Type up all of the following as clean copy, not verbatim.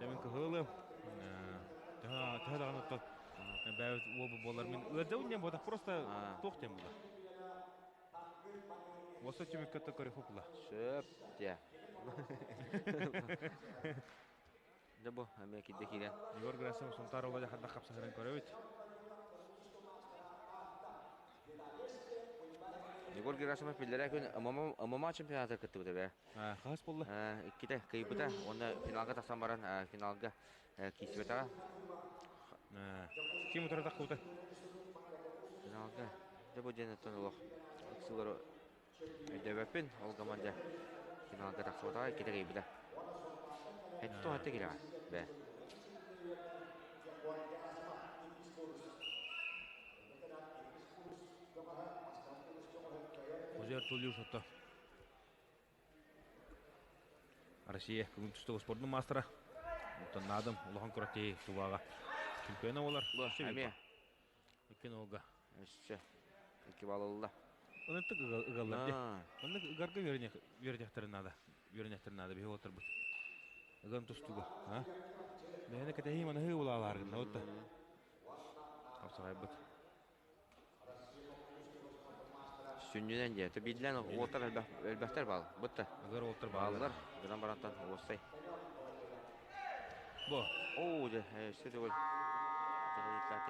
Дьэ мин кыһылым. Төһө даҕаны оттон бэйэбит уолбут буолар мин ыалдьабын диэн буолбатах просто туох диэн буолар. Уоса түмүккэ то көрүхү була. Сөп дьэ. Дьэ бу эмиэ кирдэ киирэн. Егор Герасимов Сунтаар уола хардах хапсаһарын көрөбүт. Егор Герасимов биллэрэ күн ММА чемпионата кыттыбыта бэ. Хас буолла? Иккитэ кыйбыта уонна финалга тахсан баран финалга киирсибэтэҕэ. Ким утары таххыбыта? Финалга дьэ бу диэн оттон олох ыксылары өйдөөбөппүн. Ол команда финалга тахсыбатаҕа иккитэ кыйбыта. Эттэ тоһатта кирэҕэ бэ. Хозер Тулюш отто. Россия бүгүн тустуу спордун маастара. Оттон наадым улахан курати тубаҕа чемпиона болар. Эмиэ. Икки нолга. Өссө икки балл ылла. Оннук ыгаллар дии. Оннук ыгарга үөрэнэхтэрин наада. Үөрэнэхтэрин наада биһи уолаттарбыт. Ыган тустууга. А? Мэһэни кэтэһии манаһыы булаалааргын отта. Хапсаҕайбыт. Сүнньүнэн диэ. Биирдилээн уолаттар элбэх элбэхтэр баал. Бытта. Ыгар уолаттар бааллар. Гынан барантан уоссай. Бу. Оо, дьэ, өссө төгүл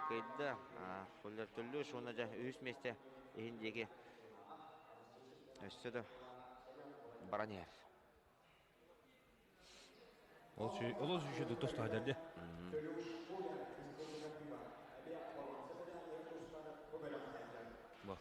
кыайда. Холлер төллүш уонна дьэ үһүс миэстэ иһин диэки өссө да баран иһэр. Ол сүүшү тосту хадерде. Бу.